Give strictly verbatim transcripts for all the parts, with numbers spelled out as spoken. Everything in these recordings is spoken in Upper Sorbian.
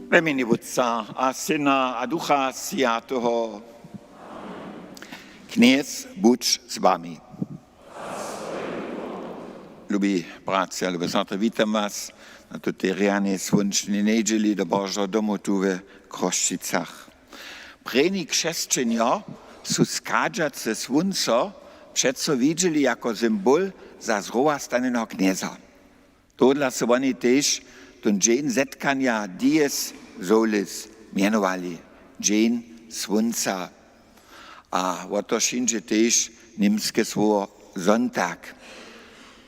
We mjenje Wótca a Syna a Ducha Swjateho. Knjez budź z wami. Lubi bratřa, lube sotry, witam was na tutej rjanej słónčnej njedźeli do Božeho domu tu w Chrósćicach. Prěni křesćenjo su schadźace słónco přeco widźeli jako symbol za zrowastaneho knjeza. Tohodla su woni tež tón dźeń zetkanja Dies Solis mjenowali, dźeń słónca. A wo to přińdźe tež němske słowo Sonntag.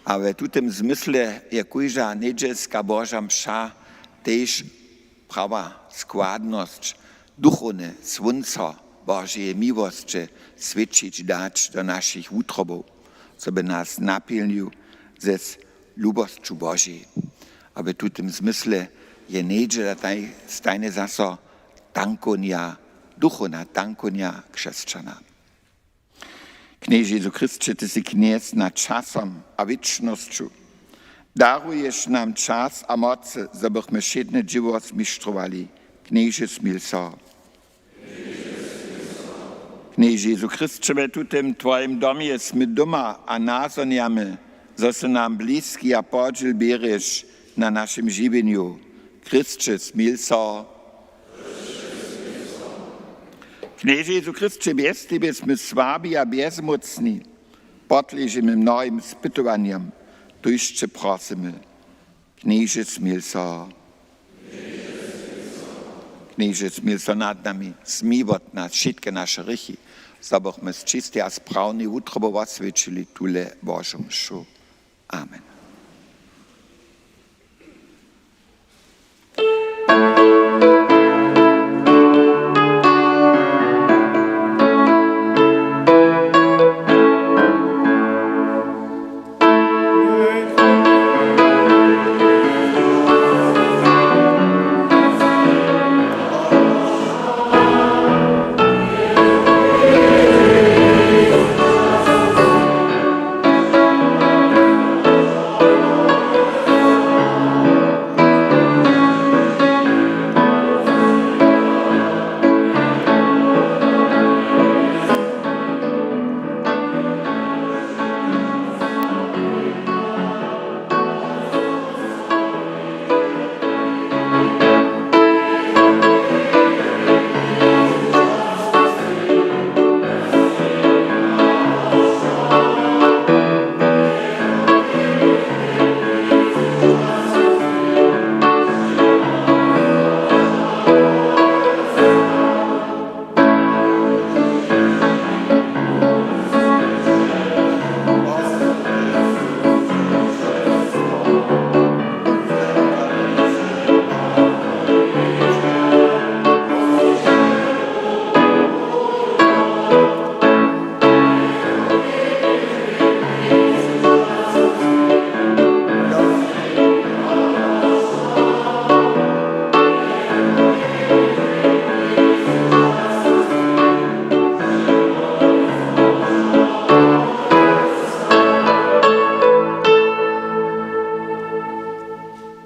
A w tutym zmysle je kóžda njedźelska Boža mša tež prawa składnosć, duchowne słónco Božeje miłosće swěćić dać do našich wutrobow, zo by nas napilnił ze lubosću Božej. A w tutym zmysle je njedźela taj-, stajnje zaso tankownja, duchowna tankownja křesćana. Knježe Jezu Chrysće, ty sy knjez nad časom a wěčnosću. Daruješ nam čas a mocy, zo bychmy wšědne dźěło zmištrowali. Knježe, smil so. Knježe Jezu Chrysće, we tutym twojim domje smy doma a nazhonjamy, zo sy nam bliski a podźěl běrješ na našim žiwjenju. Chrysće, smil so. Knježe Jezu Chrysće, bjez tebje smy słabi a bjezmócni. Podležimy mnohim spytowanjam, tuž će prosymy. Knježe, smil so. Knježe, smil so nad nami, smil wot nas wšitke naše hrěchi, zo bychmy z čistej a sprawnej wutrobu woswjećili tule Božu mšu. Amen.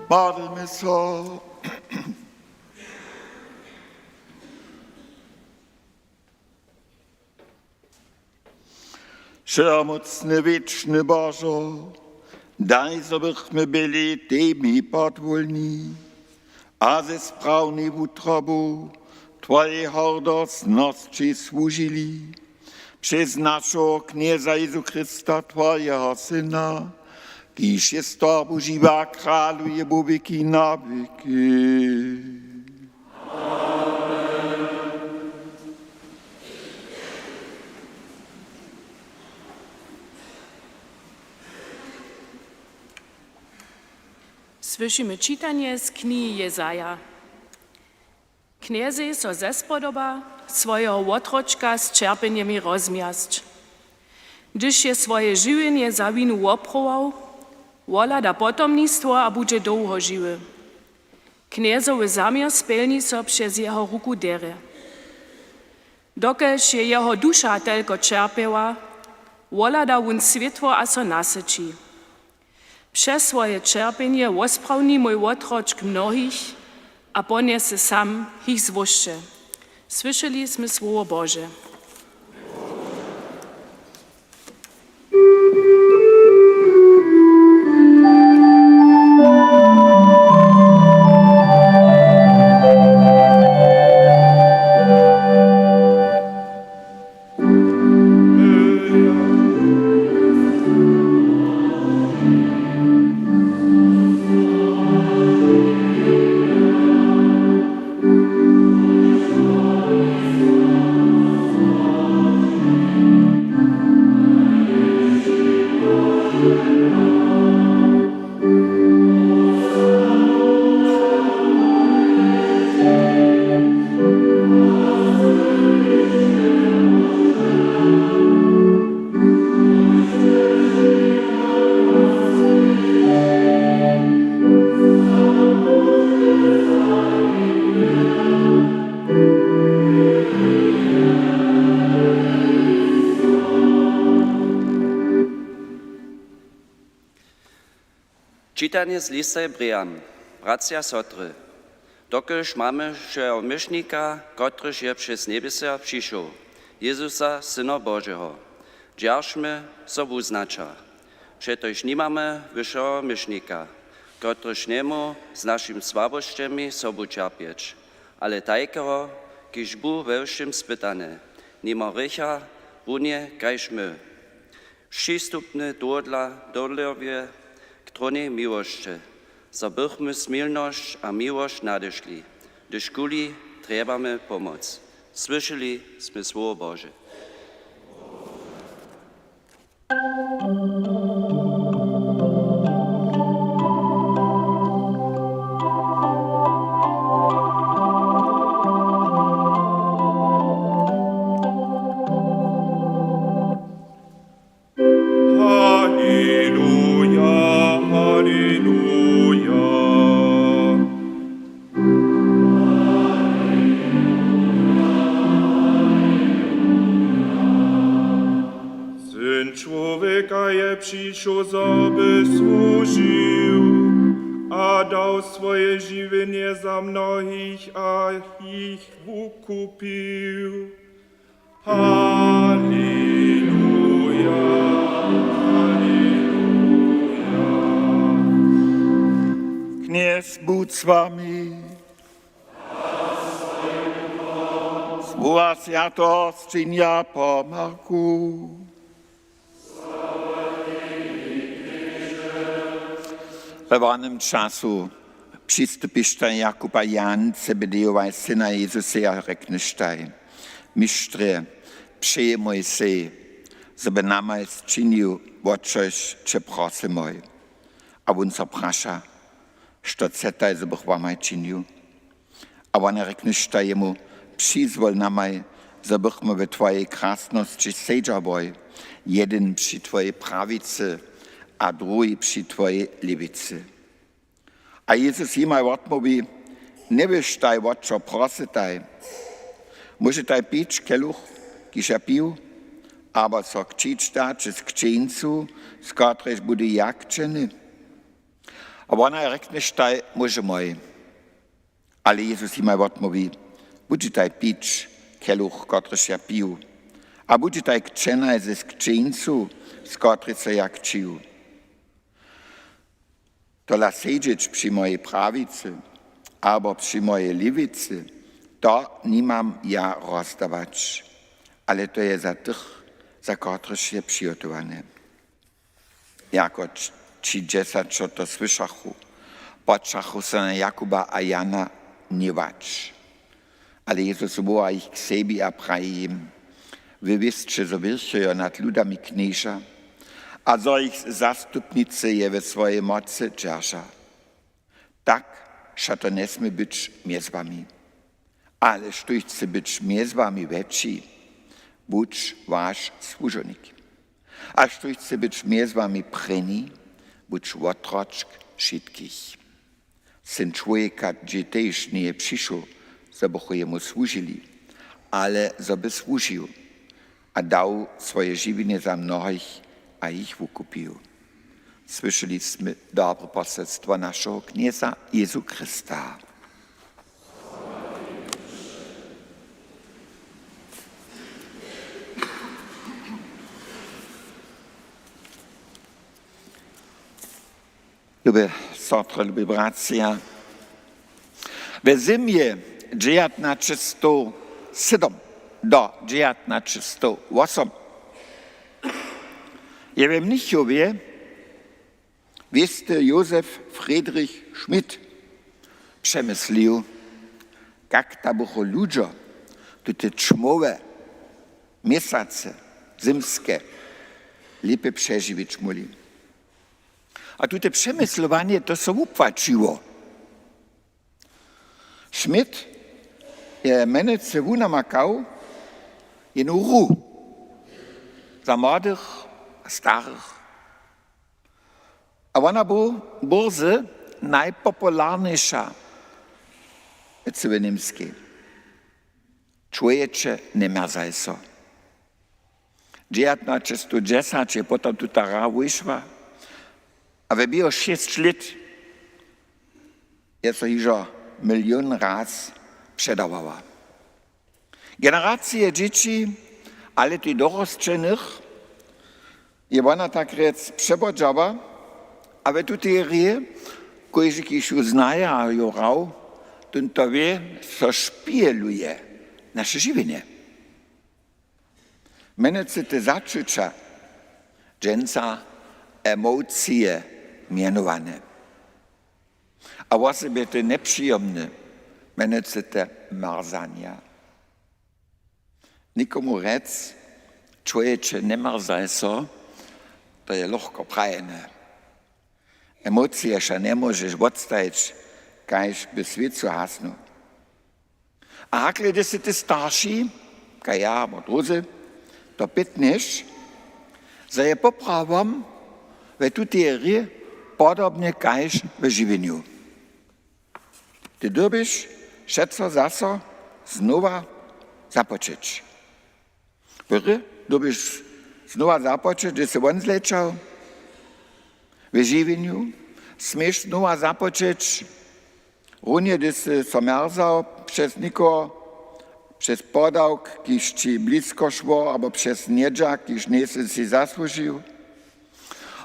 Modlmy so. Wšehomócny, wěčny Božo, daj, zo bychmy byli tebi podwólni a ze sprawnej wutrobu twojej hordosnosći słužili. Přez našeho Knjeza Jezu Chrysta, twojeho Syna, kiž je z tobu žiwy a kraluje wo wěki na wěki. Słyšimy čitanje z knihi Jezaja. Knjezej so zespodoba, swojeho wotročka z ćerpjenjemi rozmjasć. Hdyž je swoje žiwjenje za winu woprował, wohlada potomnistwo a budźe dołho žiwy. Knjezowy zaměr spjelni so přez jeho ruku derje. Dokelž je jeho duša telko ćerpjeła, wohlada wón swětło a so nasyći. Přez swoje ćerpjenje wosprawni mój wotročk mnohich a ponjese sam jich złožce. Słyšeli smy słowo Bože. Čitanje z lista Hebrejam. Bratřa a sotry, dokelž mamy wšeho měšnika, kotryž je přez njebjesy přišoł, Jezusa, Syna Božeho, dźeržmy so wuznaća. Přetož nimamy wyšeho měšnika, kotryž njemóhł z našimi słabosćemi sobu ćerpjeć, ale tajkeho, kiž bu we wšěm spytany, nimo hrěcha, runje kaž my. Přistupmy tohodla dołhowje k tronej miłosće, zo bychmy smělnosć a miłosć nadešli, hdyž kuli trjebamy pomoc. Słyšeli smy słowo Bože. Haleluja, haleluja. Syn čłowjeka je přišoł, zo by słužił a dał swoje žiwjenje za mnohich a jich wukupił. Haleluja, haleluja. Knjez budź z wami. Słowa swjateho sćenja po Marku. We wonym času přistupištaj Jakub a Jan, Zebedejowaj syna, Jezusej a rjeknyštaj: Mištrje, přejemoj sej, zo by namaj sčinił, wo čož će prosymoj. A wón so praša: Što chcetaj, zo bych wamaj činił? A wone rjeknyštaj jemu: Přizwol namaj, zo bychmy we twojej krasnosći sedźałoj, jedyn při twojej prawicy a druhi při twojej lěwicy. A Jezus jimaj wotmołwi: Njewěštaj, wo čo prosytaj. Móžetaj pić keluch, kiž ja piju, abo so křćić dać z křćeńcu, z kotrejž budu ja křćeny? A wonaj rjeknyštaj: Móžemoj. Ale Jezus jimaj wotmołwi: Budźetaj pić keluch, kotryž ja piju, a budźetaj křćenaj z křćeńcu, z kotryž so ja křćiju. Tola sedźeć při mojej prawicy abo při mojej lěwicy, to nimam ja rozdawać, ale to je za tych, za kotrychž je přihotowane. Jako ć-, ći dźesaćo to słyšachu, počachu so na Jakuba a Jana hněwać. Ale Jezus woła jich k sebi a praji jim: Wy wěsće, zo wěrchujo nad ludami knježa a zo jich zastupnicy je we swojej mocy dźerža. Tak wšak to njesmě być mjez wami. Ale štóž chce być mjez wami wjetši, budź waš słužownik. A štóž chce być mjez wami prěni, budź wotročk wšitkich. Syn čłowjeka dźě tež njeje přišoł, zo bychu jemu słužili, ale zo by słužił a dał swoje žiwjenje za mnohich a jich wukupił. Słyšeli smy dobre poselstwo našeho Knjeza Jezu Chrysta. Lube sotry, lubi bratřa, we zymje dźewjatnaće stow sydom do dźewjatnaće stow wosom je we Mnichowje wěsty Josef Friedrich Schmidt přemyslił, kak da bychu ludźo tute ćmowe měsace zymske lěpje přežiwić móhli. A tute přemyslowanje, to so wupłaćiło. Schmidt je mjenujcy wunamakał jednu hru za młodych a starych. A wona bu-, bórze najpopularniša w cyłej Němskej. Čłowječe, njemjerzaj so. Dźewjatnaće stow dźesać je potom tuta hra wušła a we běhu šěsć lět je so hižo milion raz předawała. Generacije dźěći, ale tež dorosćenych je wona tak rjec přebodźała a we tutej hrě, kóždy, kiž ju znaje a ju hrał, tón to wě, so špěluje naše žiwjenje. Mjenujcy te začuća dźensa emocije mjenowane. A wosebje te njepřijomne, mjenujcy te mrzanja. Někomu rjec: „Čłowječe, njemrzaj so“, to je lochko prajene. Emocije wša njemóžeš wotstajić, kaž by swěcu hasnył. A hakle, hdyž sy ty starši, kaž ja abo druzy, to pytnješ, zo je poprawom we tutej hry podobnje kaž we žiwjenju. Ty dyrbiš wšetco zaso znowa započeć. Hry dyrbiš znowa započeć, hdyž sy won zlečał. We žiwjenju směš znowa započeć, runje hdyž sy so mjerzał přez někoho, přez podawk, kiž ći blisko šło, abo přez njedźa, kiž njejsy sej zasłužił.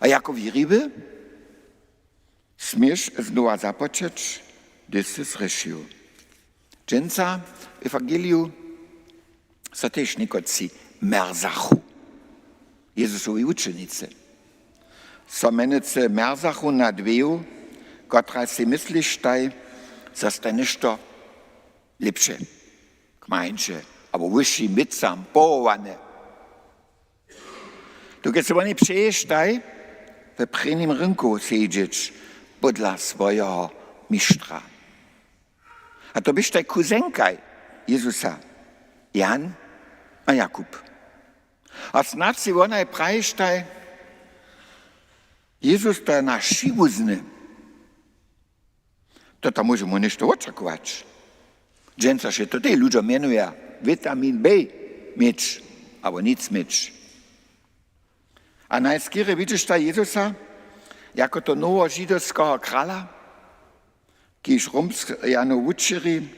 A jako wěriwy směš znowa započeć, hdyž sy zhrěšił. Dźensa w ewangeliju so tež někotři mrzachu. Jezusowi wučenicy so mjenujcy mrzachu nad wěju, kotraž sej myslištaj, zo staj něšto lěpše, kmańše abo wyši mětcam powołane. Dokelž sy woni přeještaj, w prěnim rynku sedźeć podla swojeho mištra. A to běštaj kuzenkaj Jezusa, Jan a Jakub. A snad sej wonaj praještaj: „Jezus, to je naš přiwuzny. To tam móžemy něšto wočakować.“ Dźensa je to tej ludźo mjenuja witamin B měć abo nic měć. A najskerje widźeštaj Jezusa jako to noweho židowskeho krala, kiž Romsku jano wučeri,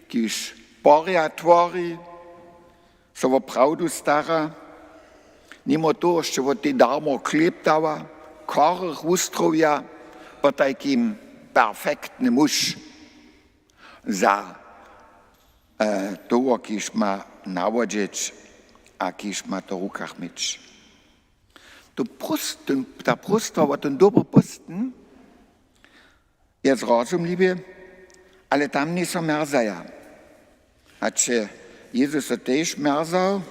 kiž porjad twori, so wo prawdu stara, nimo toho, što wot tej darmo chlěb dawa, chorych wustrowja, potajkim perfektny muž za e, toho, kiž ma nawodźeć a kiž ma to w rukach měć. To prost-, ten, ta próstwa wo ten dobry pósten je zrozumliwy, ale tam njejsmy mrzaja. Hač je Jezus so tež mrzał,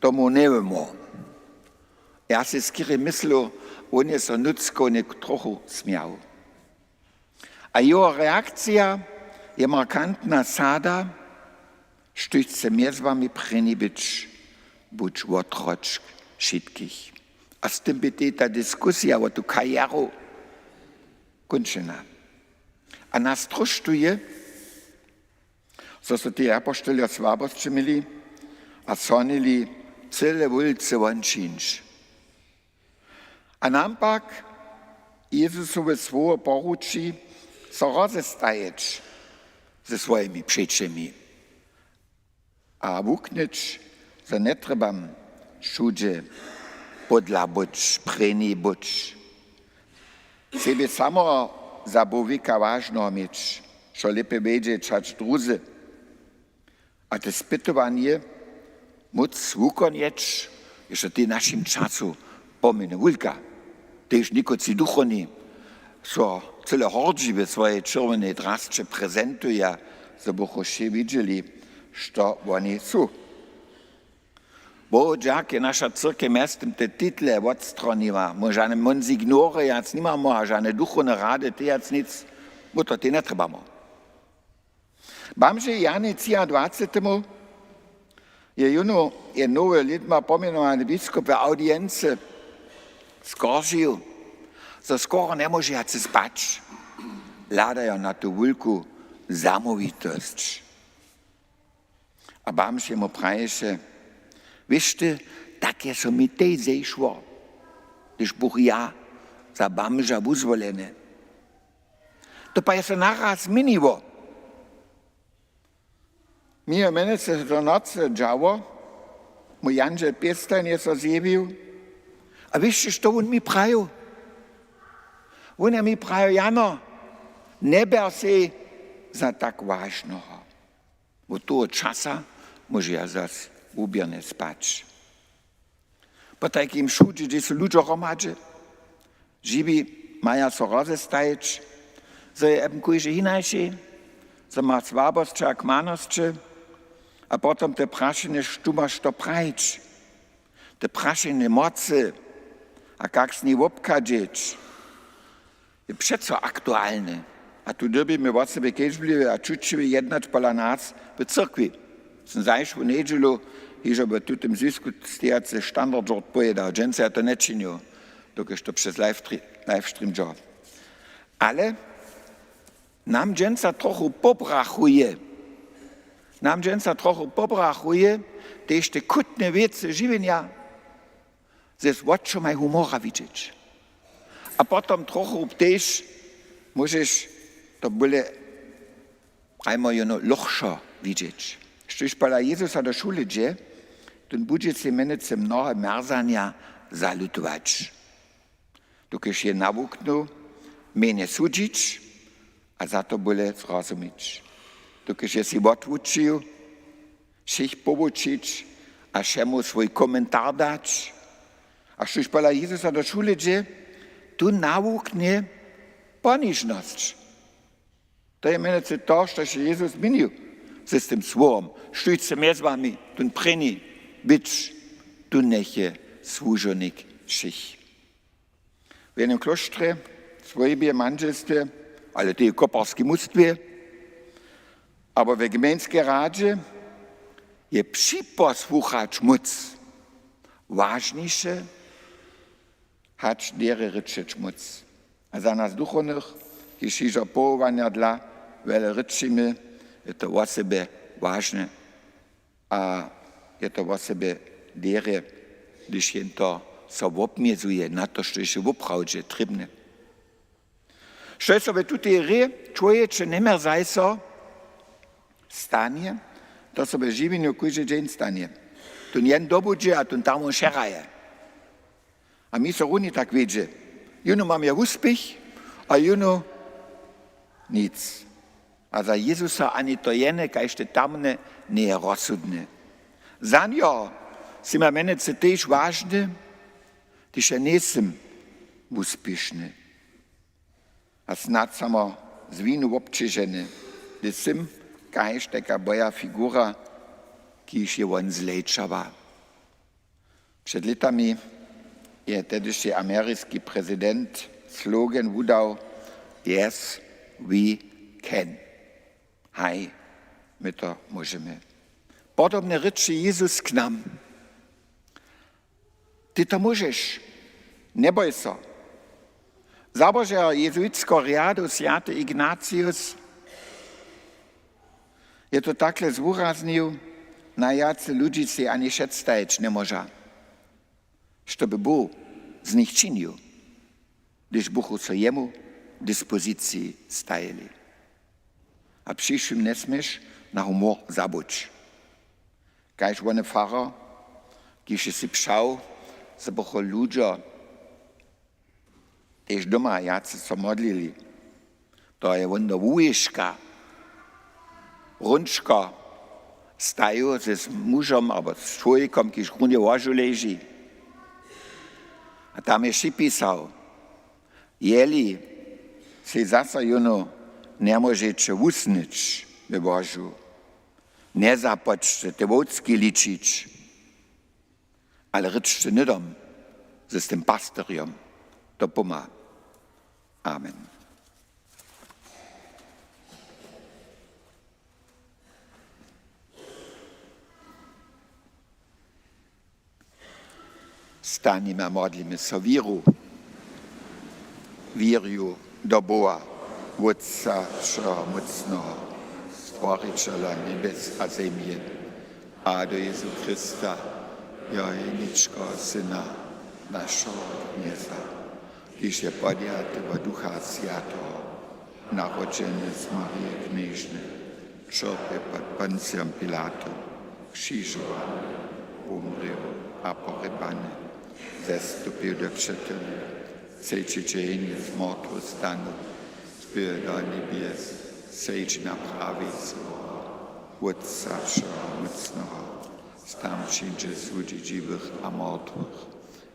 tomu njewěmy. Ja sej skerje myslu, wón je so nutřkowne trochu smjał. A jeho reakcija je markantna sada: „Štóž chce mjez wami prěni być, budź wotročk wšitkich.“ A z tym by tej ta diskusija wo tu karjeru kónčena. A nas tróštuje, zo su ti apoštoljo słabosće měli a so hnyli: „Cyle wólcy won čińć.“ A nam pak Jezusowe słowo poruči, so rozestajeć ze swojimi přećimi a wuknyć, zo njetrjebam wšudźe podla być, prěni być, sebje samo za połwěka wažneho měć, wšo lěpje wjedźeć hač druzy. A te spytowanje móc wukonjeć je so w tym našim času pomjenu wulka. Tež někotři duchowni so cyle hordźi we swojej čerwjenej drasće prezentuja, zo bychu wšě widźeli, što woni su. Bohu dźak je naša cyrkej mjeztym te title wotstroniła. My žane monsignore jac nimamy a žane duchowne rady tejac nic, my to tej njetrjebamy. Bamžej Janej třiadwacetemu je jónu je nowy lědma pomjenowany biskup w audiency skoržił, zo skoro njemóže wjace spać, hladajo na tu wulku zamołwitosć. A bamž jemu praješe: „Wěš ty, tak je so mi tej zešło, hdyž buch ja za bamža wuzwoleny.“ To pak je so naraz změniło. Mimo mjenje so do nocy dźało, mój jandźel pěstajn je so zjewił. A wěš ty, što wón mi prajił? Wón je mi prajił: „Jano, njeber sej za tak wažneho. Wot toho časa móžu ja zas wuběrnje spać.“ Potajkim wšudźe, hdźež su ludźo hromadźe, žiwi maja so rozestajić, zo je eben kóždy hinaši, zo ma słabosće a kmanosće, a potom te prašenje, štó maš to prajić, te prašenje mocy a kak z njej wobchadźeć, je přeco aktualne. A tu dyrbimy wosebje kedźbliwje a čućiwje jednać pola nas w cyrkwi. Sym zašłu njedźelu hižo w tutym zwisku stejacy standard žort powědał. Dźensa ja to nječinił, dokelž to přez live tri-, livestream dźo. Ale nam dźensa trochu pobrachuje. Nam dźensa trochu pobrachuje, tež te chutne wěcy žiwjenja z wočomaj humora widźeć. A potom trochu tež móžeš to bóle, prajmo, jóno lochšo widźeć. Štóž pola Jezusa do šule dźe, tón budźe sej mjenujcy mnohe mjerzanja zalutować. Dokelž je nawuknył mjenje sudźić a za to bóle zrozumić. Dokelž je sej wotwučił, wšěch powučić a wšemu swój komentar dać. A štóž pola Jezusa do šule dźe, tu nawuknje ponižnosć. To je mjenujcy to, štož je Jezus změnił z tym słowom: Štujće mjez wami, tón prěni, być, tón njeje słužownik wšěch. W jenym klóštrje, swójbje, mandźelstwje, ale tež w koparskim mustwje abo w gmejnskej radźe je připosłuchać móc wažniše hač derje rěčeć móc. A za nas duchownych, kiž hižo powołanja dla wjele rěčimy, je to wosebje wažne. A je to wosebje derje, hdyž jen to so wobmjezuje na to, štož je woprawdźe trěbne. Što je so w tutej hrě čłowječe njemjerzaj so stanje, to so w žiwjenju kóždy dźeń stanje. Tón jen dobudźe a tón tam wšeraje. A mi so runje tak wědźe. Jónu mam ja wuspěch a jónu nic. A za Jezusa ani to jene, kaž te tamne, njeje rozsudne. Za njeho sym ja mjenujcy tež wažny, hdyž ja njejsym wuspěšny. A snad samo z winu wobćeženy, hdyž sym kaž tajka boja figura, kiž je won zlejčała. Před lětami je tehdyšći ameriski prezident slogan wudał: „Yes, we can." Haj, my to móžemy. Podobne rěči Jezus k nam. Ty to móžeš. Njeboj so. Załožer jezuitskeho rjadu swjaty Ignatius je to takle zwuraznil: „Najwjace ludźi sej ani předstajić njemóža, što by Bóh z nich činił, hdyž buchu so jemu k dispoziciji stajili." A přiwšěm njesměš na humor zabuć. Kaž wone farar, kiž je sej přał, zo buchu ludźo tež doma wjace so modlili. To je wón do wuwiška runčko stajił z mužom abo z čłowjekom, kiž runje w łožu leži. A tam je připisał: „Jeli sej zaso jónu njemóžeće wusnyć we łožu, njezapočće te wowčki ličić, ale rěčće hnydom z tym pastyrjom, to pomha." Amen. Stanjemy a modlimy so wěru. Wěrju do Boha, Wótca wšehomócneho, Stworićela njebjes a zemje, a do Jězu Chrysta, jeho jeničkeho Syna, našeho Knjeza, kiž je podjaty wot Ducha Swjateho, narodźeny z Marije Knježny, ćerpje pod Poncijom Pilatom, křižowany, wumrěł a porěpany, zestupił do přetyłych, třeći dźeń je z mortwych stanył, spěje do njebjes, sedźi na prawicy Boha, Wótca wšehomócneho, tam přińdźe sudźić žiwych a mortwych.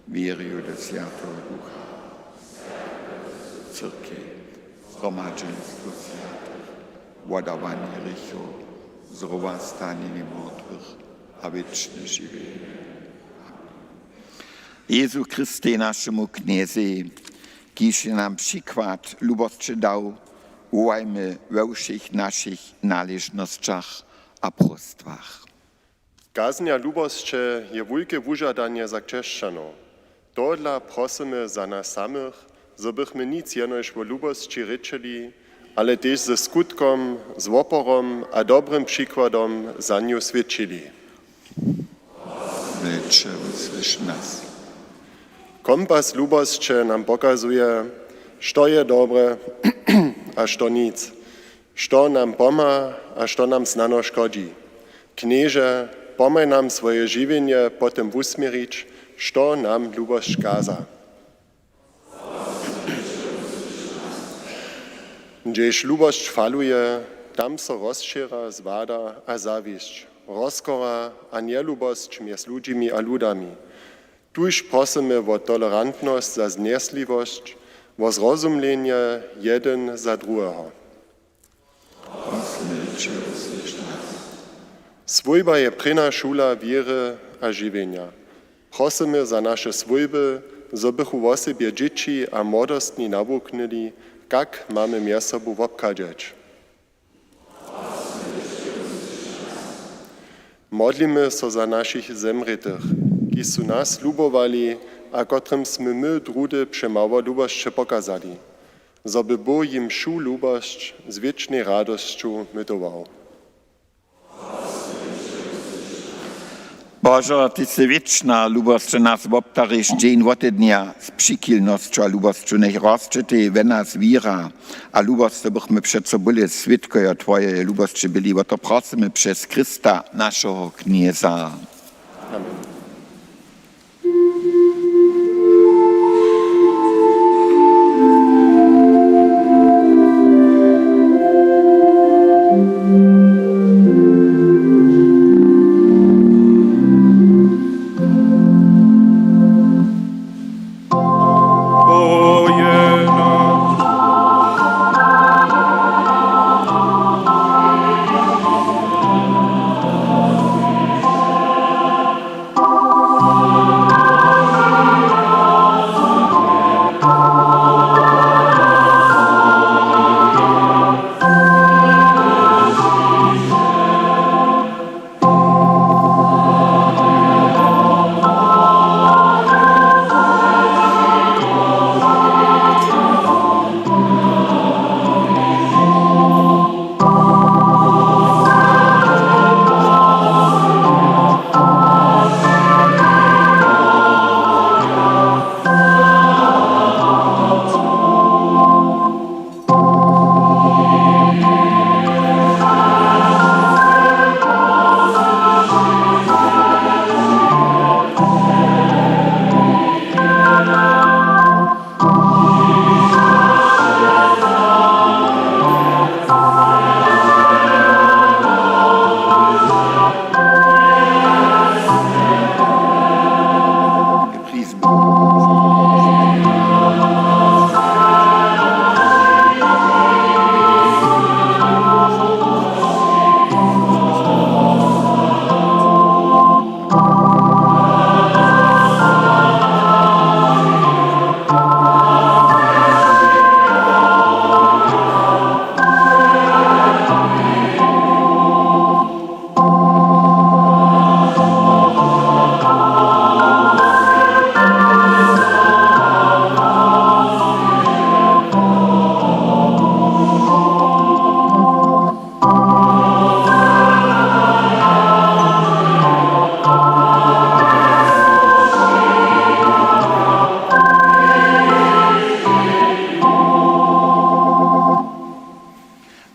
Wěrju do Swjateho Ducha, cyrkej, zhromadźenstwo swjatych, wodawanje hrěchow, zrowastanjenje mortwych a wěčne žiwjenje. Jezu Christej, našemu Knjezej, kiž je nam přikład lubosće dał, wołajmy we wšěch našich naležnosćach a próstwach. Kaznja lubosće je wulke wužadanje za křesćanow. Tohodla prosymy za nas samych, zo bychmy nic jenož wo lubosći rěčeli, ale tež ze skutkom, z woporom a dobrym přikładom za nju swědčili. Wječer, wusłyš nas. Kompas lubosće nam pokazuje, što je dobre a što nic, što nam pomha a što nam snano škodźi. Knježe, pomhaj nam swoje žiwjenje po tym wusměrić, što nam lubosć kaza. Hdźež lubosć faluje, tam so rozšěra zwada a zawisć, rozkora a njelubosć mjez ludźimi a ludami. Tuž prosymy wo tolerantnosć za znjesliwosć, wo zrozumljenje jedyn za druheho. Swójba je prěna šula wěry a žiwjenja. Prosymy za naše swójby, zo bychu wosebje dźěći a młodostni nawuknyli, kak mamy mjez sobu wobchadźeć. Modlimy so za našich zemrětych, kiž su nas lubowali a kotrymž smy my druhdy přemało lubosće pokazali, zo by Bóh jim wšu lubosć z wěčnej radosću mytował. Božo, ty sy wěčna lubosće nas wobdariš dźeń wote dnja z přichilnosću a lubosću. Njech rosće tej we nas wěra a lubosć, zo bychmy přeco bóle swědkojo twojeje lubosće byli. Wo to prosymy přez Chrysta, našeho Knjeza. Amen.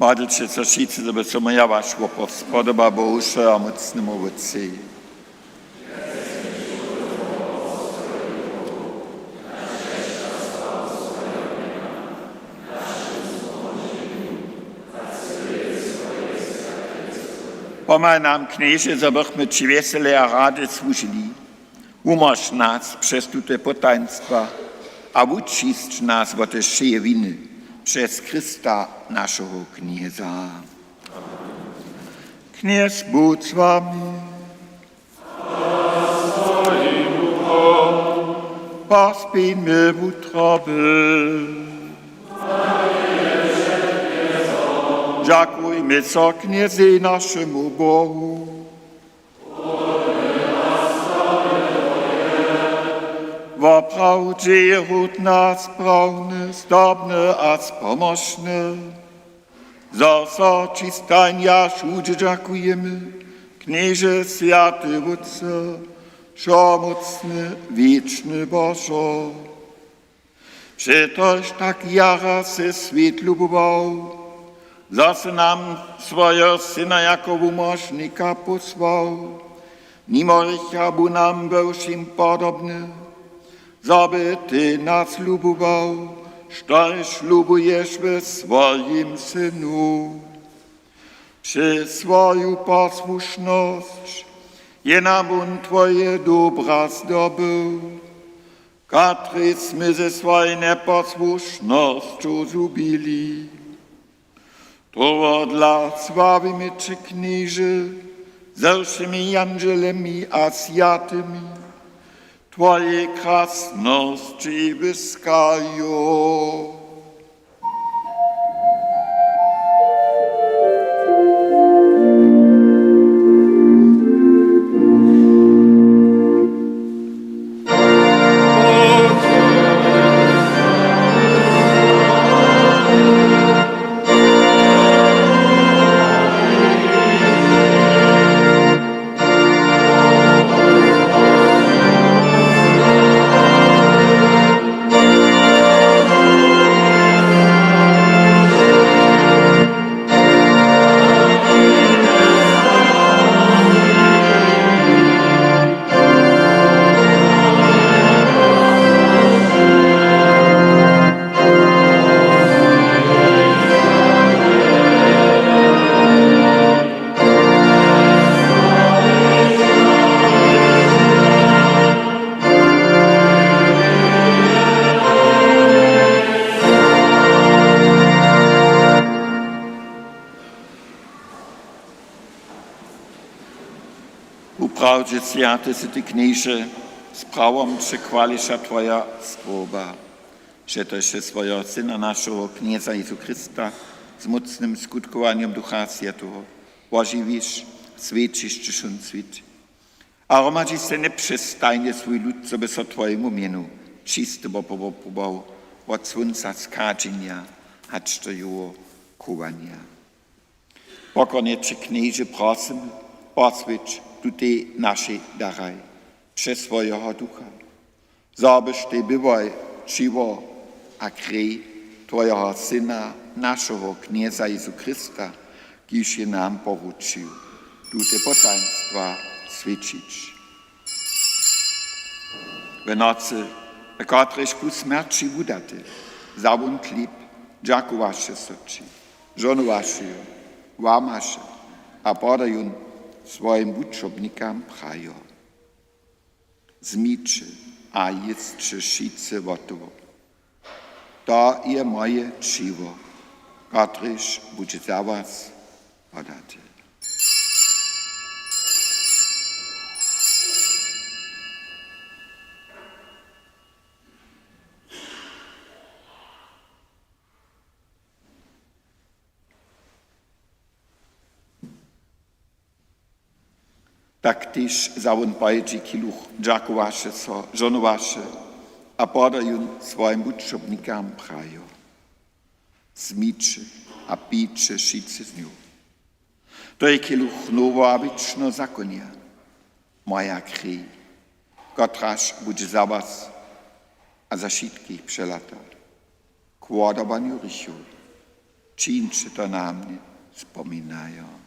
Modlće so wšitcy, zo by so mój a waš wopor spodobał Bohu, wšehomócnemu Wótcej. Pomhaj nam, Knježe, zo bychmy ći wjesele a rady słužili. Wumóž nas přez tute potajnstwa a wučisć nas wot wšeje winy přez Chrysta, našeho Knjeza. Knjez budź z wami. Pospinmy wutroby. Dźakujmy so Knjezej, našemu Bohu. Woprawdźe je hódne a sprawne, zdobne a spomóžne, zo so ći stajnje a wšudźe dźakujemy, Knježe, swjaty Wótče, wšomócny, wěčny Božo. Přetož tak jara sy swět lubował, zo sy nam swojeho Syna jako wumóžnika pósłał. Nimo hrěcha bu nam we wšěm podobny, zo by ty nas lubował, štož lubuješ we swojim Synu. Přez swoju posłušnosć je nam wón twoje dobra zdobył, kotrež smy ze swojej njeposłušnosću zhubili. Tohodla sławimy će, Knježe, ze wšěmi jandźelemi a swjatymi, twojej krasnosći wyskajo. Wuprawdźe swjaty sy ty, Knježe, z prawom přechwališa twoja słowa, přetož sy swojeho Syna, našeho Knjeza Jezu Chrysta, z mócnym skutkowanjom Ducha Swjateho wožiwiš, swjećiš, hdźež wón swěći. A hromadźiš so njepřestajnje swój lud, zo by so twojemu mjenu čisty wopowopował wot słónca schadźenja hač do jeho chowanja. Pokornje će, Knježe, prosymy, poswjeć tutej našej daraj přez swojeho Ducha, zo byštej byłoj ćěło a krej twojeho Syna, našeho Knjeza Jezu Chrysta, kiž je nam poručił tute potajnstwa swjećić. W nocy, w kotrejž bu smjerći wudaty, wza wón chlěb, dźakowaše so ći, žohnowaše jo, łamaše a poda jón swojim wučobnikam, prajo: Wzmiće a jěsće wšitcy wot toho. To je moje ćěło, kotrež budźe za was podate. Tak tež wza wón po jědźi kiluch, dźakowaše so, žohnowaše a poda jón swojim wučobnikam, prajo: Wzmiće a pijće wšitcy z nju. To je kiluch noweho a wěčneho zakonja, moja krej, kotraž budźe za was a za wšitkich přelata k wodawanju hrěchow. Čińće to na mnje spominajo.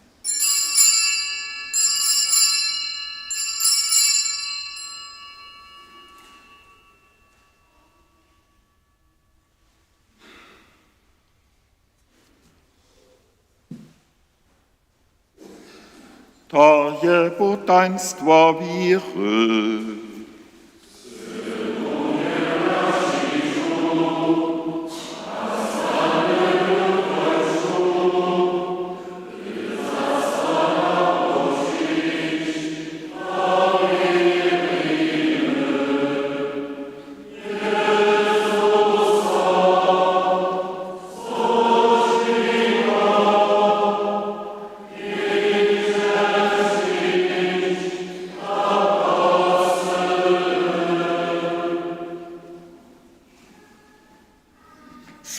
To je potajnstwo wěry.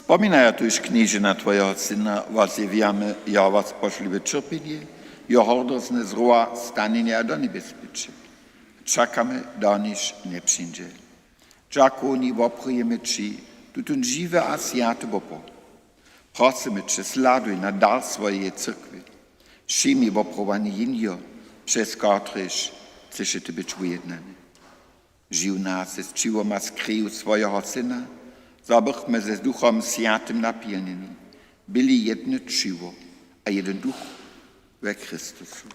Spominajo tuž, Knježe, na twojeho Syna, wozjewjamy jeho wospožliwe ćerpjenje, jeho hordozne zrowa stanjenje a do njebjes byće. Čakamy doniž njepřińdźe. Dźakowni woprujeме ći tutón žiwy a swjaty wopor. Prosymy će, sladuj na dar swojeje cyrkwje. Přijmi woprawowanje jěnjeho, přez kotrež chceše ty być wujednany. Žiw nas z ćiwom a z kreju swojeho Syna, zo bychmy z Duchom Swjatym napjelnjeni byli jedne ćiwo a jeden duch we Chrystusu.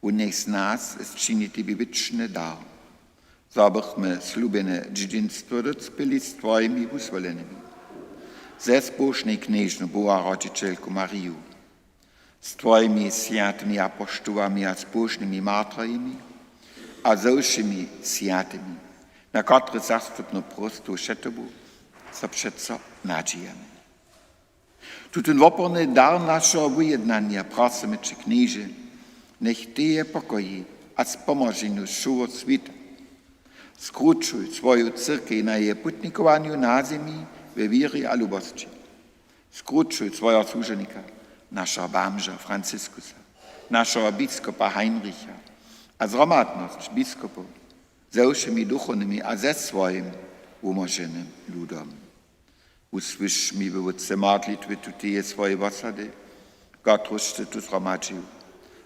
Wón njech z nas sčini tebi wěčny dar, zo bychmy slubjene dźědźinstwo docpěli z twojimi wuswolenymi. Ze zbóžnej Knježnu Boha rodźićelku Mariju, z twojimi swjatymi apoštołami a zbóžnymi martyrjemi a ze wšěmi swjatymi, na kotrych zastupnu prostoł před tobu so přeco nadźijamy. Tutón woporny dar našeho wujednanja prosymy će, Knježe, njech teje pokoji a spomóženju wšeho swěta. Skrućuj swoju cyrkej na jeje putnikowanju na zemi we wěrje a lubosći. Skrućuj swojeho słužebnika, našeho bamža Franciskusa, našeho biskopa Heinricha a zhromadnosć biskopow ze wšěmi duchownymi a ze swojim wumóženym ludom. Wusłyš mi, Wótče, modlitwy tuteje swojej wosady, kotruž sy tu zhromadźił.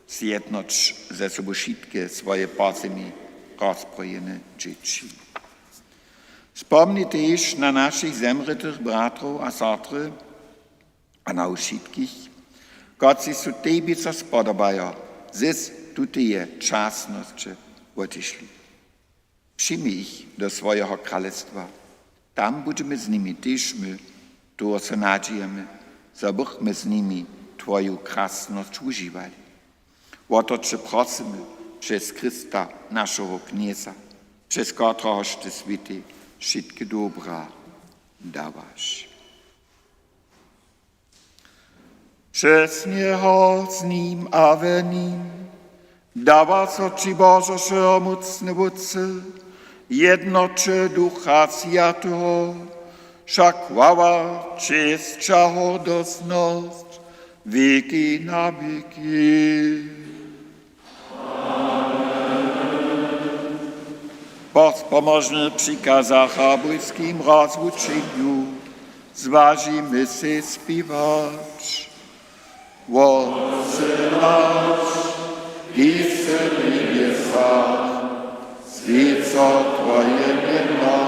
Zjednoć ze sobu wšitke swoje po zemi rozprojene dźěći. Spomni tež na našich zemrětych bratrow a sotry a na wšitkich, kotřiž su tebi so spodobajo z tuteje časnosće wotišli. Přijmi jich do swojeho kralestwa. Tam budźemy z nimi tež my, toho so nadźijamy, zo bychmy z nimi twoju krasnosć wužiwali. Wo to će prosymy přez Chrysta, našeho Knjeza, přez kotrehož ty swětej wšitke dobra dawaš. Přez njeho, z nim a we nim dawa so ći, Božo wšehomócny Wótče, w jednoće Ducha Swjateho, wša chwała, česć a hordosnosć wěki na wěki. Po spomóžnych přikazach a bójskim rozwučenju zwažimy sej spěwać. Wótče naš, kiž sy w njebjesach, swjeć so twoje mjeno,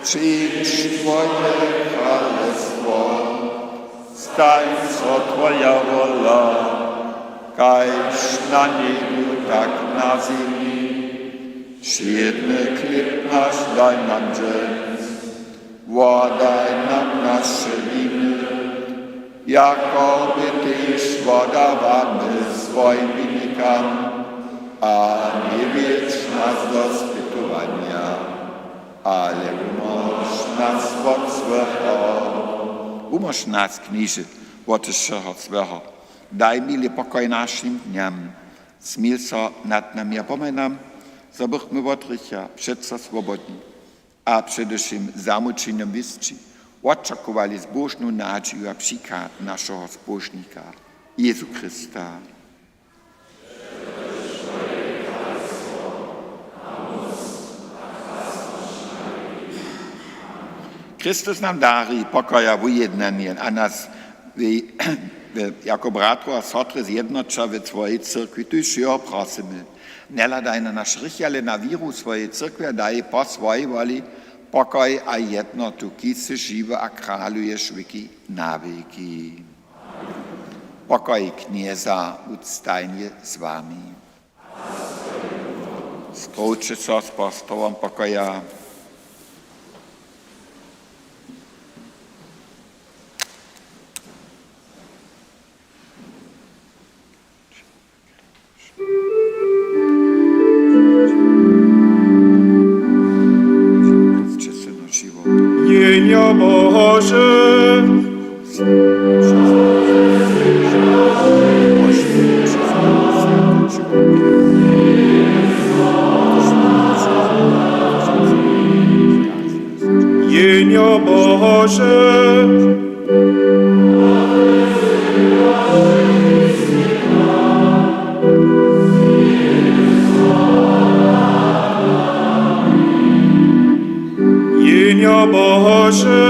přińdź twoje kralestwo, stań so twoja wola, kaž na njebu, tak na zemi. Wšědny chlěb naš daj nam dźens, wodaj nam naše winy, jako my tež wodawamy swojim winikam, a njewjedź nas do spytowanja, ale wumóž nas wot złeho. Wumóž nas, Knježe, wot wšeho złeho. Daj, miły, pokoj našim dnjam. Smil so nad nami a pomhaj nam, zo bychmy wot hrěcha přeco swobodni a přede wšěm zamućenjom wěsći wočakowali zbóžnu nadźiju a přichad našeho Zbóžnika, Jězu Chrysta. Chrystus nam dari pokoja wujednanje a nas w-, w-, jako bratrow a sotry zjednoća we twojej cyrkwi. Tuž jeho prosymy. Njehladaj na naše hrěchi, ale na wěru swojej cyrkwi a daj po swojej woli pokoj a jednotu, kiž sy žiwy a kraluješ wěki na wěki. Pokoj Knjeza budź stajnje z wami. Strołće so z postawom pokoja. Njenjo Bože. Jehnjo Bože. Jehnjo Bože.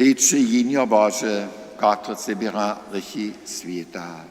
Hlejće, Jehnjo Bože, kotrež zběra hrěchi swěta.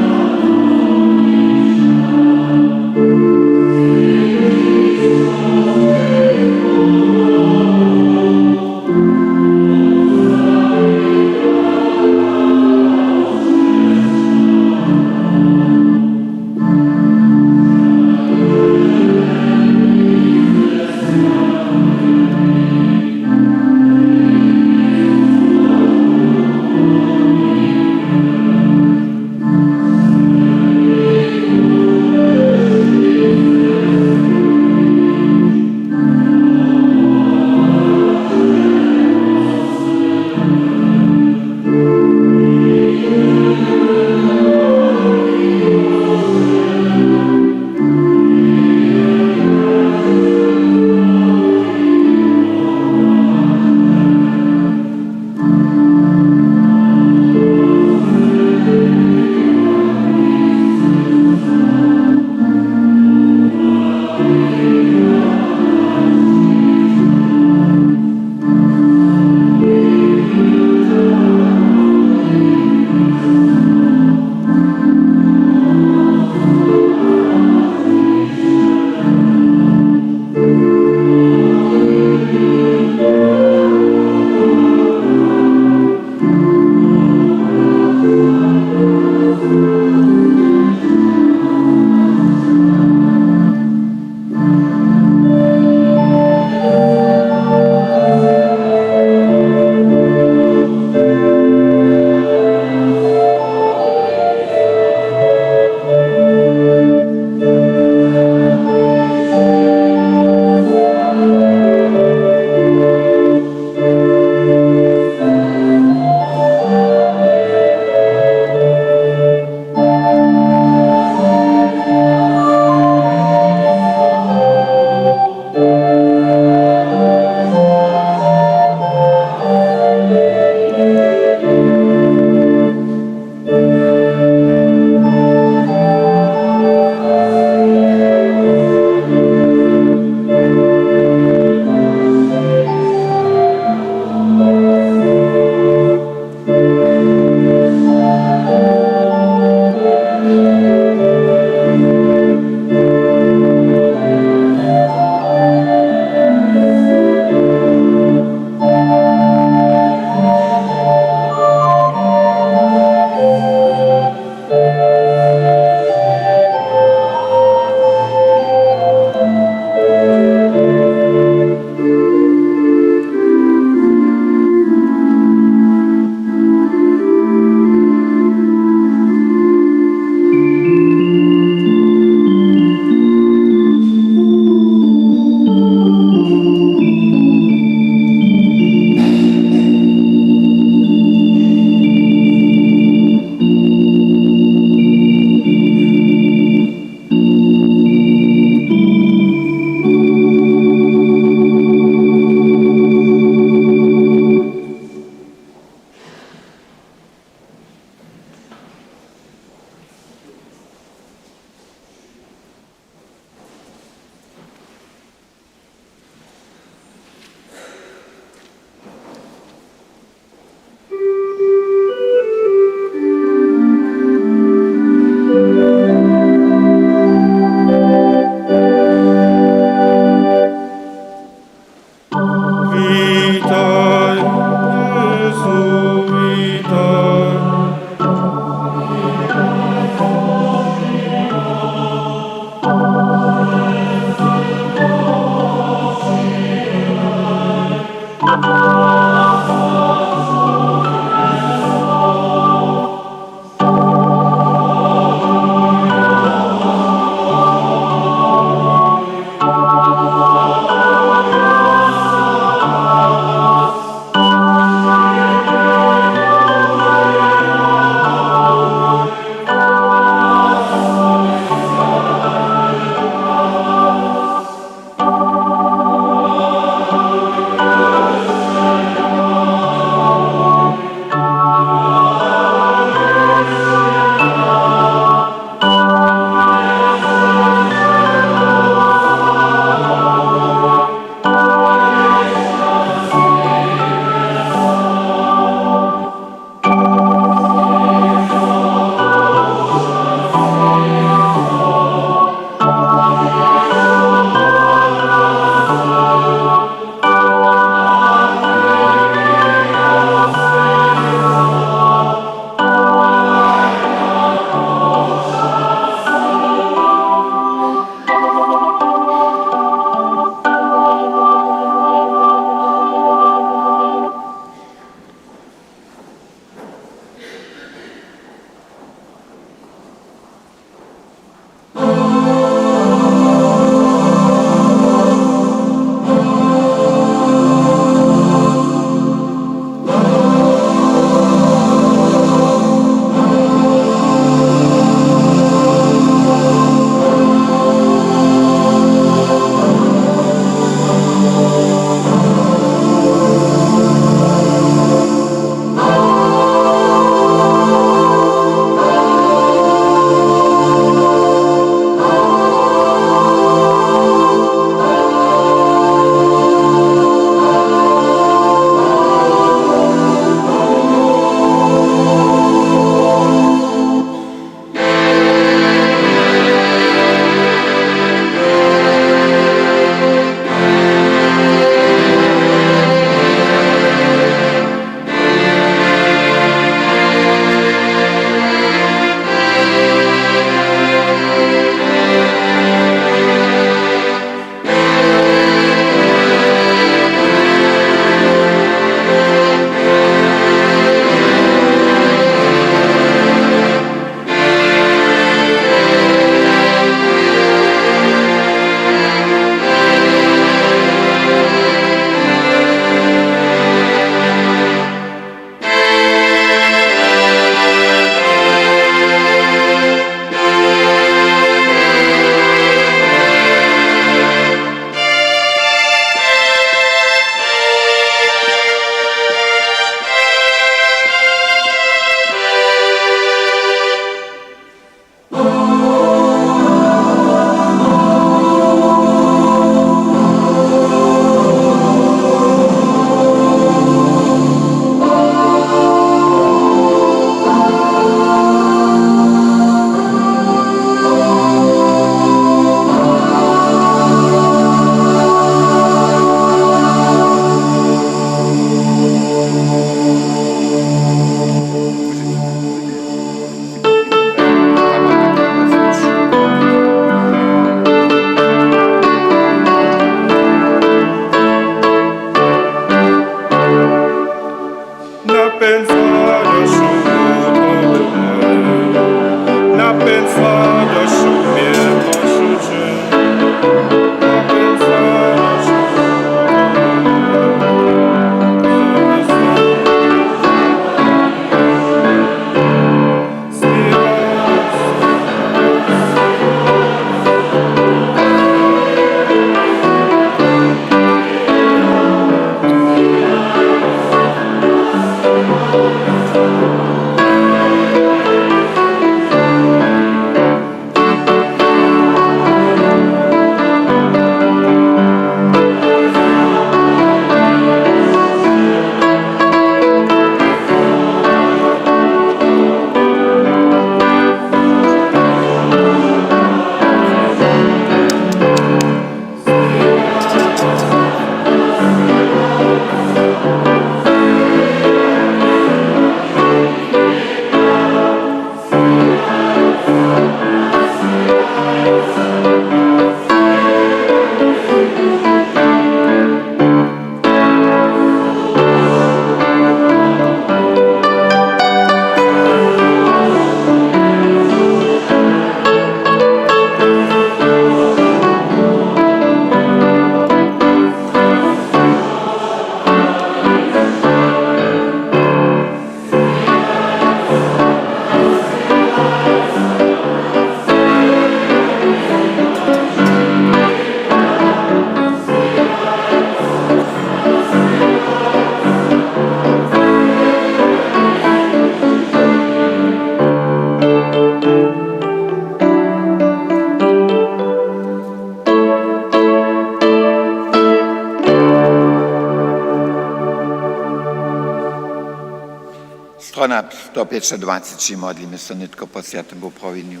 Sto pjećadwaceći modlimy so nětko po swjatym wuprawjenju.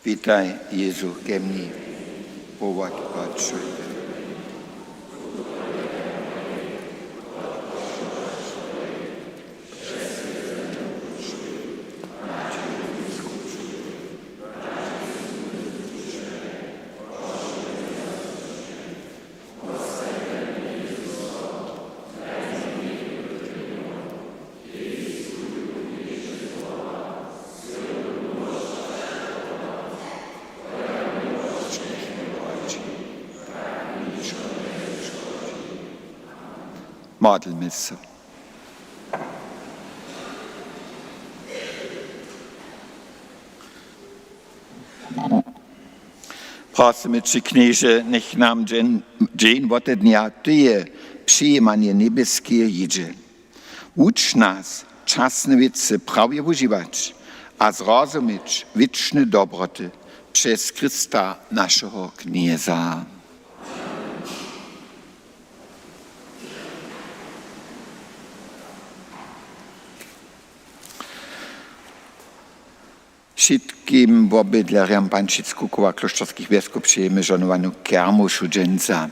Witaj, Jezu, ke mni, połak pačuj. Modlmy so. Prosymy će, Knježe, njech nam dźeń, dźeń wote dnja tyje přijimanje njebjeskeje jědźe. Wuč nas, časne wěcy prawje wužiwać a zrozumić wěčne dobroty přez Chrysta, našeho Knjeza. Wšitkim wobydlerjam Pančic, Kukowa, klóšterskich wjesków přejemy žohnowanu kermušu dźensa.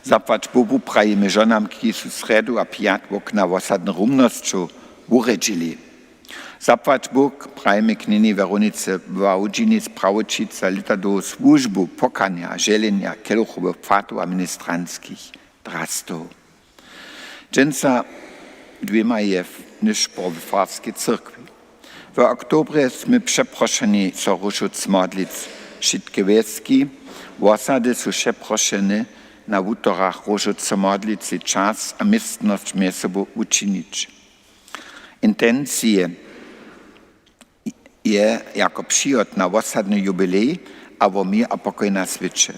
Zapłać Bóh, wuprajimy žonam, kiž su srjedu a pjatk wokna wosadnych rumnosćow wurjedźili. Zapłać Bóh, prajimy knjeni Weronice Wałdźinic, prawjećice za lěta dołhu słužbu, pokania, želenja, kelchowych płatow a ministranskich drastow. Dźensa dwěma je nyšpor w farskej cyrkwi. W oktobrje smy přeprošeni so róžoc modlic. Wšitke wjeski, wosady su přeprošene na wutorach róžoc so modlic, sej čas a městnosć mjez sobu wučinić. Intencije je jako přihot na wosadny jubilej a wo měr a pokoj na swěće.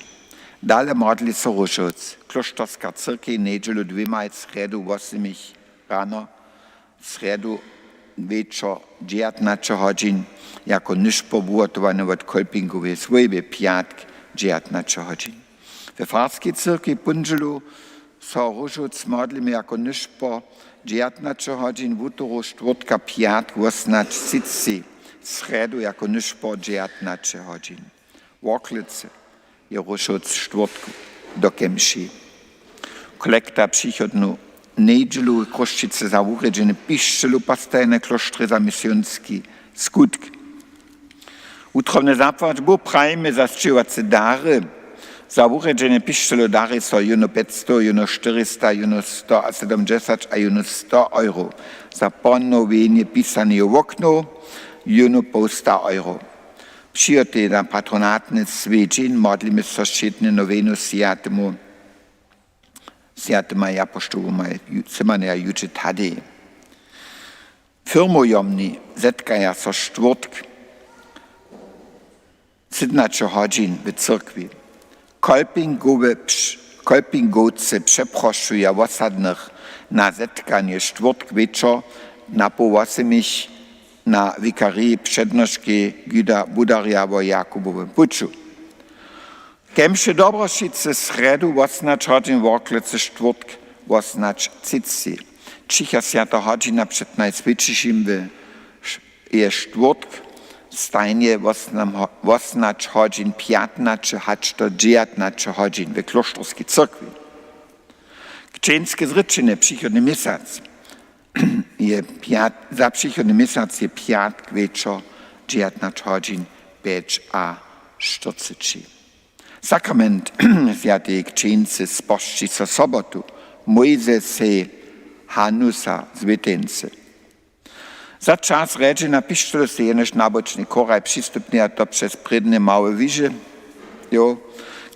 Dale modli so róžoc. Klóšterska cyrkej njedźelu dwěmaj, srjedu wosomich rano, srjedu wječor dźewjatnaće hodźin, jako nyšpor wuhotowane wot Kolpingoweje swójby, pjatk dźewjatnaće hodźin. We farskej cyrkwi póndźelu so róžoc modlimy jako nyšpor dźewjatnaće hodźin, wutoru, štwórtka, pjatk wosomnaće třiceći, srjedu jako nyšpor dźewjatnaće hodźin. Worklecy je róžoc štwórtku do kemši. Kolekta přichodnu njedźelu w Chrósćicy za wurjedźenje pišćelu postajene klóštrje za misionski skutk. Wutrobnje zapłać Bóh prajimy za sćěhowace dary, za wurjedźenje pišćelu dary so jónu pjećstow, jónu štyrista, jónu stoasydomdźesać a jónu sto euro, za ponowjenje pisaneho woknow jónu połsta euro. Přihotej na patronatny swjedźeń modlimy so wšědnje nowinu swjatemu, swjatymaj apoštołomaj Ju-, Simonaj a Juće Tadej. Firmojomni zetkaja so štwórtk sydomnaće hodźin w cyrkwi. Kolpingowe pš-, Kolpingowcy přeprošuja wosadnych na zetkanje štwórtk wječor na poł wosomich na wikariji přednoški Juda Budarja wo Jakubowym puću. Kemše Dobrošicy srjedu wosomnaće hodźin, Worklecy štwórtk wosomnaće třiceći. Ćicha swjata hodźina před Najswjećišim w š-, je štwórtk stajnje wosomnam ho-, wosomnaće hodźin pjatnaće hač do dźewjatnaće hodźin we klóšterskej cyrkwi. Křćeńske zrěčenje přichodny měsac je pjat-, za přichodny měsac je pjatk wječor dźewjatnaće hodźin pjećaštyrceći. Sakrament swjateje křćeńcy spožči so sobotu, Mojzesej Hanusa z Wěteńcy. Za čas rjedźenja pišćelu sej jenož nabočny chóraj přistupnje, a to přez prědnje małe łyže. Jo,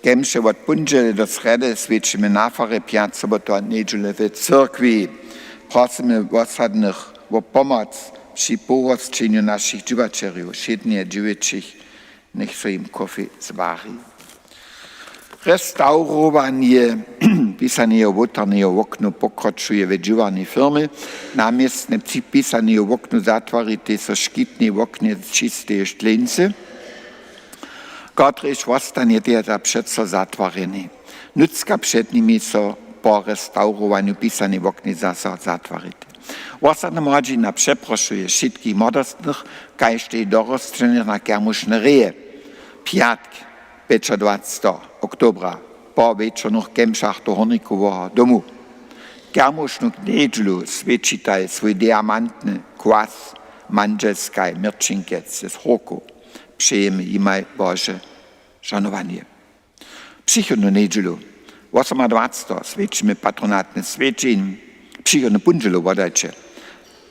kemše wot póndźele do srjedy swjećimy na farje, pjatk sobotow a njedźelu w cyrkwi. Prosymy wosadnych wo pomoc při pohosćenju našich dźěłaćerjow, wšědnje dźěłećich, njech so jim kofej zwari. Restawrowanje pisaneho wołtarneho wokna pokročuje we dźěłarnej firmje. Na městnje při pisaneho wokna zatwaritej so škitnej woknje z čisteje štleńcy, kotrež wostanjetej za přeco zatwarjenej. Nutřka před nimi so po restaurowanju pisanej woknje zaso zatwarjeć. Wosadna młodźina přeprošuje wšitkich młodostnych, kaž tež dorosćenych, na kermušne reje pjatk, pjećadwacteho oktobra, po wječornych kemšach do Hórnikoweho domu. Kermušnu njedźelu swjećitaj swój diamantny kwas mandźelskaj Měrćinkec z Hórkow. Přejemy jimaj Bože žohnowanje. Přichodnu njedźelu, wosomadwacteho, swjećimy patronatny swjećeń, přichodnu póndźelu, wodajće,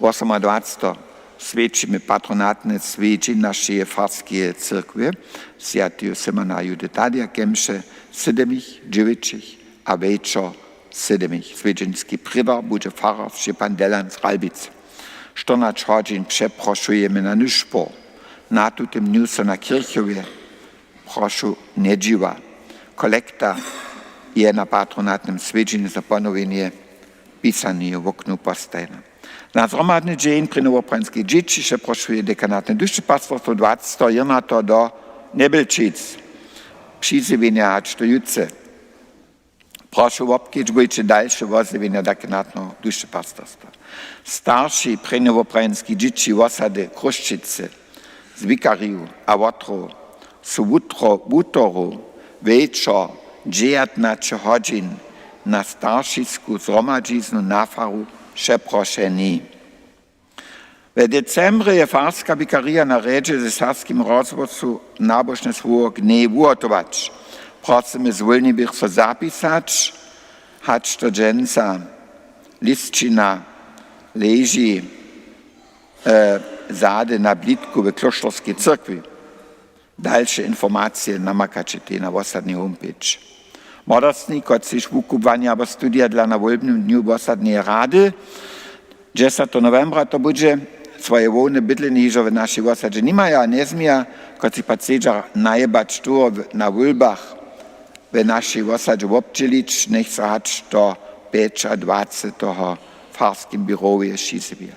wosomadwacteho, swjećimy patronatny swjećeń našeje farskeje cyrkwje, swjateho Symona Judy Tadija, kemše sydomich, dźewjećich a wječor sydomich. Swjećenski prědar budźe farar Šćepan Delan z Ralbic. Štyrnaće hodźin přeprošujemy na nyšpor. Na tutym dnju so na kěrchowje prošu njedźiwa. Kolekta je na patronatnym swjećenju za ponowjenje pisaneho woknu postajena. Na zhromadny dźeń prěnje woprawjenskich dźěći přeprošuje dekanatne dušćepastworstwo dwaceteho jědnateho do Njebjelčic. Přizjewjenja hač do jutře. Prošu wobkedźbujće dalše wozjewjenja dekanatneho dušćepastworstwa. Starši prěnje woprawjenskich dźěći wosady Chrósćicy z wikariju a wotrow su wutro, wutoru, wječor dźewjatnaće hodźin na staršisku zhromadźiznu na faru přeprošeni. W decembrje je farska wikarija na rjedźe ze serbskim rozhłosu nabožne słowok njej wuhotować. Prosymy zwólniwych so zapisać, hač do dźensa lisćina leži, e, zady na blitku w klóšterskej cyrkwi. Dalše informacije namakaće tež na wosadnej homepage. Młodostni, kotřiž wukubłanje abo studija dla na wólbnym dnju wosadneje rady, dźesateho nowembra to budźe, swoje hłowne bydlenje hižo w našej wosadźe nimaja a njezměja, kotřiž pak sedźa najebać tuho w-, na wólbach w našej wosadźe wobdźělić, njech so hač do pjećadwaceteho w farskim běrowje přizjewja.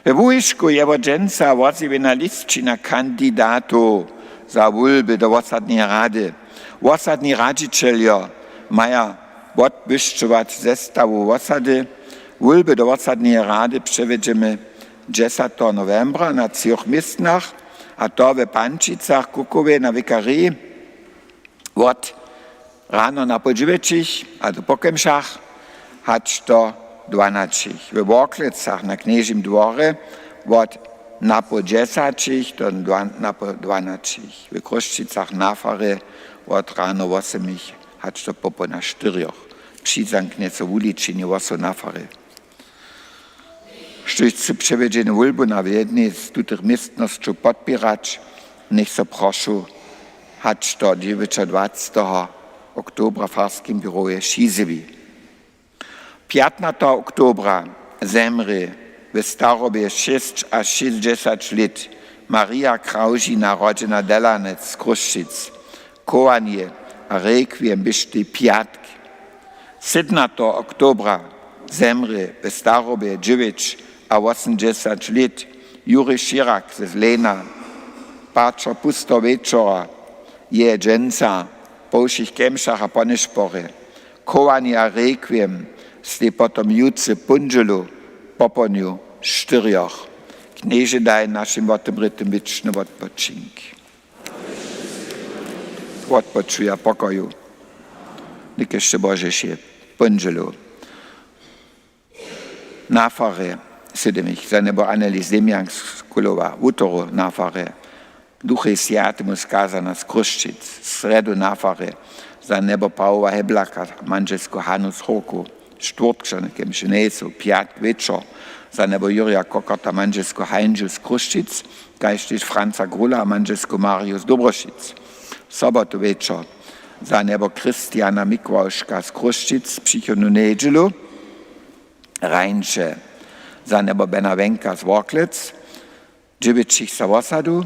We Łužičku je wot dźensa wozjewjena lisćina kandidatow za wólby do wosadneje rady. Wosadni radźićeljo maja wotbłyšćować zestawu wosady. Wólby do wosadneje rady přewjedźemy dźesateho nowembra na třoch městnach, a to we Pančicach, Kukowje na wikariji, wot rano napoł dźewjećich a do po kemšach hač do dwanaćich. We Worklecach na Knježim dworje wot napoł dźesaćich do dwa-, napoł dwanaćich. We Chrósćicach na farje wot rano wosomich hač do popołdnja štyrjoch. Přizanknje so wuličenje hłosow na farje. Štóž chce přewjedźenu wólbu na jednej z tutych městnosćow podpěrać, njech so prošu hač do dźewjećadwaceteho oktobra w farskim běrowje přizjewi. Pjatnateho oktobra zemrě we starobje šěsćašěsćdźesać lět Marija Kraužina, rodźena Delanec z Chrósćic. Chowanje a rekwiem běštej pjatk. Sydomnateho oktobra zemrě we starobje dźewjećawosomdźesać lět Juri Širak z Lejna. Pačer pusteho wječora je dźensa po wšěch kemšach a po nyšporje. Chowanje a rekwiem stej potom jutře póndźelu popołdnju štyrjoch. Knježe, daj našim wotebritym wěčny wotpočink. Wotpočuj a pokoju. Někež će Božešej póndźelu. Na farje sydomich za njebo Annelies Demjang z Kulowa, wutoru na farje Duchej Swjatemu skazana z Chrósćic, srjedu na farje za njebo Pawoła Heblaka, mandźelsku Hanu z Hórkow, štwórtk za njebo Kemše Nejcow, pjatk wječor za njebo Jurja Kokorta, mandźelsku Hańžu z Chrósćic, kaž tež Franca Grula a mandźelsku Mariju z Dobrošic. Sobotu wječor za njebo Christiana Mikławška z Chrósćic, přichodnu njedźelu rańše za njebo Bena Wenka z Worklec, dźěłećich za wosadu,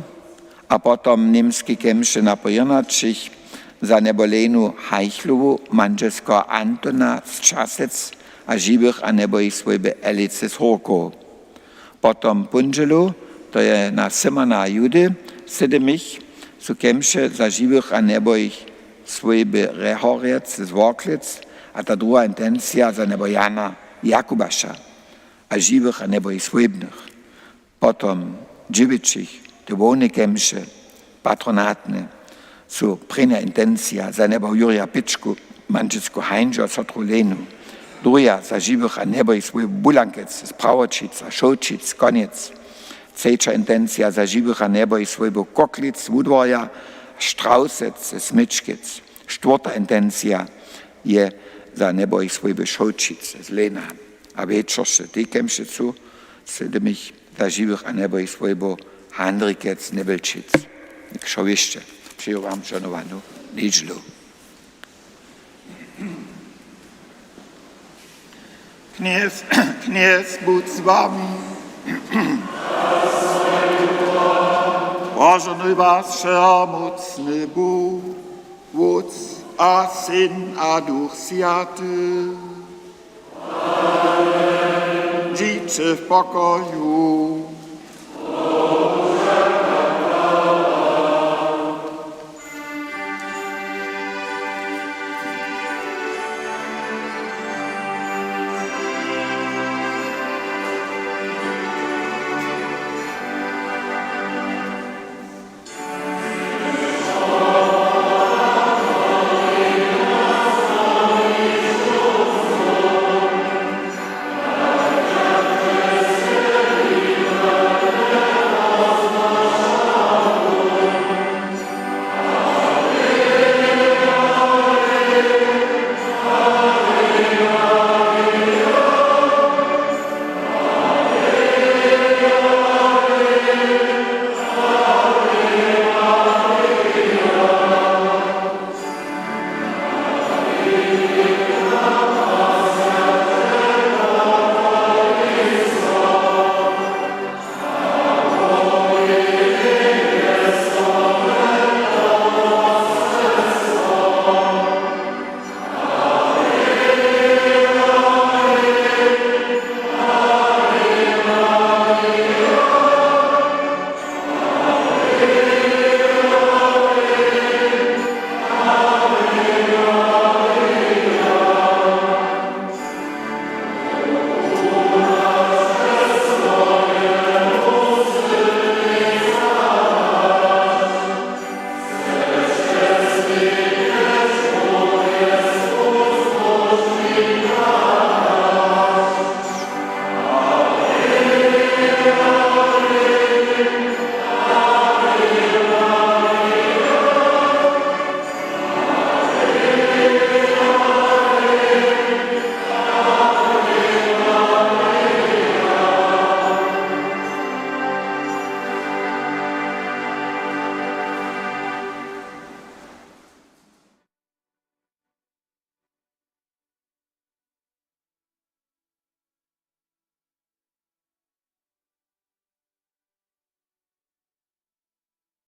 a potom němske kemše na pojěrnaćich za njebo Lenu Hajchlowu, mandźelskeho Antona z Časec a žiwych a njebo jich swójby Elicy z Hórkow. Potom póndźelu, to je na Symona a Judy, sydomich, su kemše za žiwych a njebo jich swójby Rehorjec z Worklec, a ta druha intencija za njebo Jana Jakubaša a žiwych a njebojich swójbnych. Potom dźěwićich, te hłowne kemše, patronatne, su prěnja intencija za njebo Jurja Pičku, manželsku Hańžu a sotru Lenu, druha za žiwych a njebojich swójbu Bulankec z Prawoćic a Šołćic, Konjec, třeća intencija za žiwych a njebojich swójbu Koklic, Wudworja, Strausec, Smyčkec. Štwórta intencija je za njebojich swójby Šołćic z Lena. A wječorše tej kemše su sydmich za žiwych a njebojich swójbu Handrikec, Njebjelčic. Wšo hišće. Přeju wam šonowanu njedźelu. Knjez, Knjez budź z wami. Požohnuj was wšehomócny Bóh, Wótc a Syn a Duch Swjaty. Dźiće w pokoju.